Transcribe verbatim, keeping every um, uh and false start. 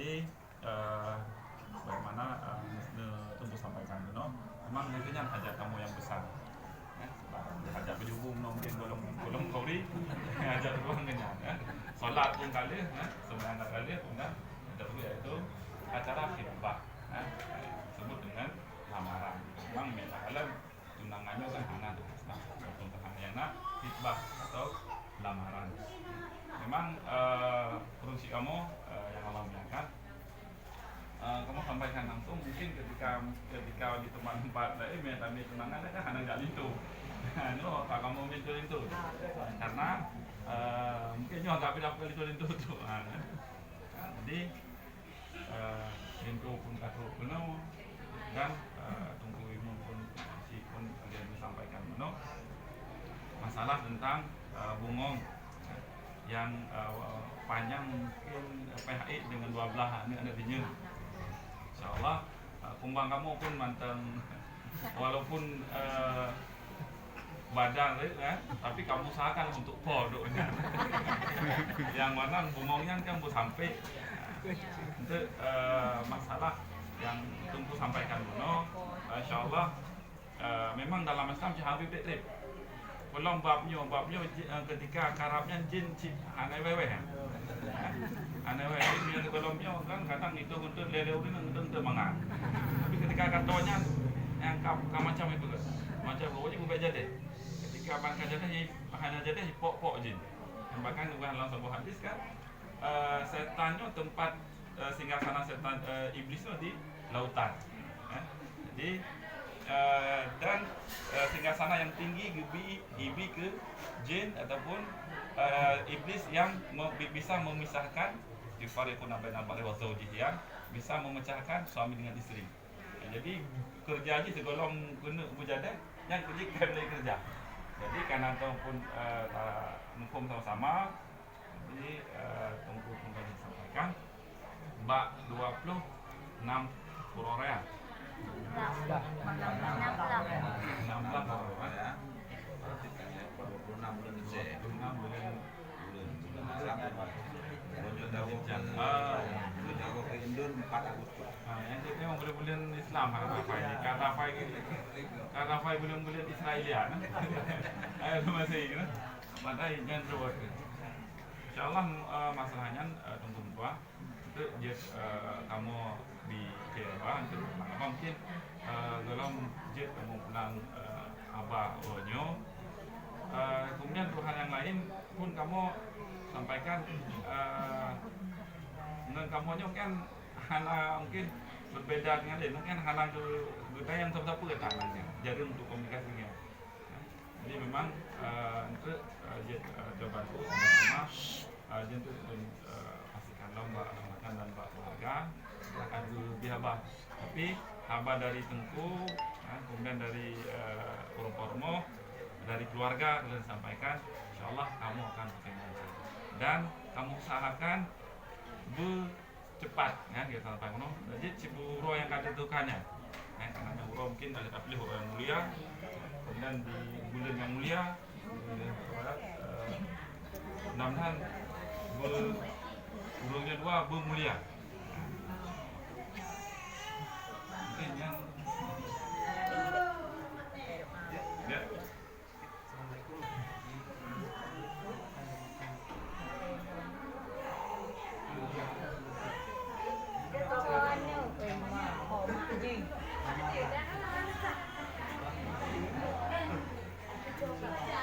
Jadi, eh, bagaimana, eh, ne-, ne-, teungku sampaikan bunoe, memang itu nyan hajat kamoe nyang besar. Ya, sebab hajat baju bunoe mungkin golom, golom khauri, hajat ureueng nyan, ya. Salat pun ka lheueh, ya, sembahyang ka lheueh, kemudian hajat ureueng yaitu acara khitbah, ya, sebut dengan lamaran. Memang meunan alam tunangan nyoe kan hana tu, nah, tunangan nyang na khitbah atau lamaran. Memang, eh, ureueng syiek kamoe, eh, nyang Allah muliakan, eh, kamoe sampaikan langsung, mungkin ketika, ketika di tempat-tempat laén, meunan kami tunangan, kan hana jak linto. Nyoe, ka kamoe linto-linto. Karena, eh, mungkin nyoe agak beda bukan linto-linto tu. Ha, kan? Ha, jadi, eh, linto pun ka trok keunoe dan, eh, Teungku Imum pun, si pun dia menyampaikan bunoe masalah tentang, eh, bungong, eh, yang, eh, panjang mungkin, eh, payah ék dengan dua belah aneuk-aneuk dinyang. Insya Allah, eh, kumbang kamoe pun mantong, walaupun, eh, badan rhot, eh, tapi kamoe usahakan untuk po dok nyan. Nyang meunan bungong nyan kan beusampék. Untuk, eh, masalah nyang Teungku sampaikan bunoe, eh, insya Allah, eh, memang dalam Islam cit habéh treb-treb. Golom bab nyoe, bab nyoe, ji-, eh, ketika karab nyan jin cit hana wéh-wéh, eh. Hana wéh, jin nyang golom nyoe kan kadang itu untuk lé-lé ureueng untuk, untuk mangat. Tapi ketika ka toe nyan, nyang ka, ka macam itu kan. Macam pokoknya bubek jadi. Ketika ban ka jadi, hana jadi, pok-pok jin. Bahkan bukan dalam sebuah hadis kan, eh, setan nyoe tempat, eh, singgasana setan, eh, iblis nyoe di lautan. Eh, jadi, eh, dan, eh, singgasana yang tinggi geubri, geubri keu jin ataupun, eh, iblis yang me-, bi-, bisa memisahkan, yufariquna bainal mar'i wa zaujih, yang bisa memecahkan suami dengan isteri. Jadi, kerja jih sigohlom keuneuk beujadeh, nyan jih keu lé kerja. Jadi, kana tong pun, eh, ta-, muphom sama-sama. Jadi, eh, Teungku pun ka jisampaikan bak dua ploh nam uroe raya. Nam blah uroe raya. Berarti kan ya, dua puluh enam bulan Desember. Dua puluh enam bulan Bulan, bulan Arab. Bulan Jawa ke, ah, bulan Jawa ke Indon empat Agustus. Ha, nyan memang bulan-bulan Islam, ha, Arafah ini. Ka Arafah ini, ka Arafah bulan-bulan Israelia, nah. Ayo, masih, nah. Padahal nyan tu. Insya Allah, eh, masalah nyan, eh, tunggu dua. Untuk jeuet, eh, kamoe di Jawa, untuk apa mungkin, eh, golom jeuet kamoe pulang, eh, haba uroe nyoe. Eh, kemudian untuk hal yang lain pun kamoe sampaikan, eh, ngon kamoe nyoe kan hana mungkin berbeda dengan lain, mungkin hana ge-, geutanyong sapeue-sapeue tangan nyan, jareueng untuk komunikasi nyan. Jadi memang, eh, untuk, eh, jeuet, eh, jeuet bantu sama-sama, eh, jeuet untuk, eh, pastikan lom bak rakan dan bak keluarga akan geubri haba. Tapi haba dari Teungku, eh, kemudian dari, eh, ureueng rumoh, dari keluarga kalian sampaikan, insya Allah kamoe akan pakai lancar. Dan kamoe usahakan be- cepat, ya, kita sampai bunoe. Jadi, sibu uroe nyang ka teutuka nyan. Ya, karena uroe mungkin ada taplih uroe nyang mulia, kemudian di bulan nyang mulia, eh, mudah-mudahan be-, uroe nyang dua beumulia.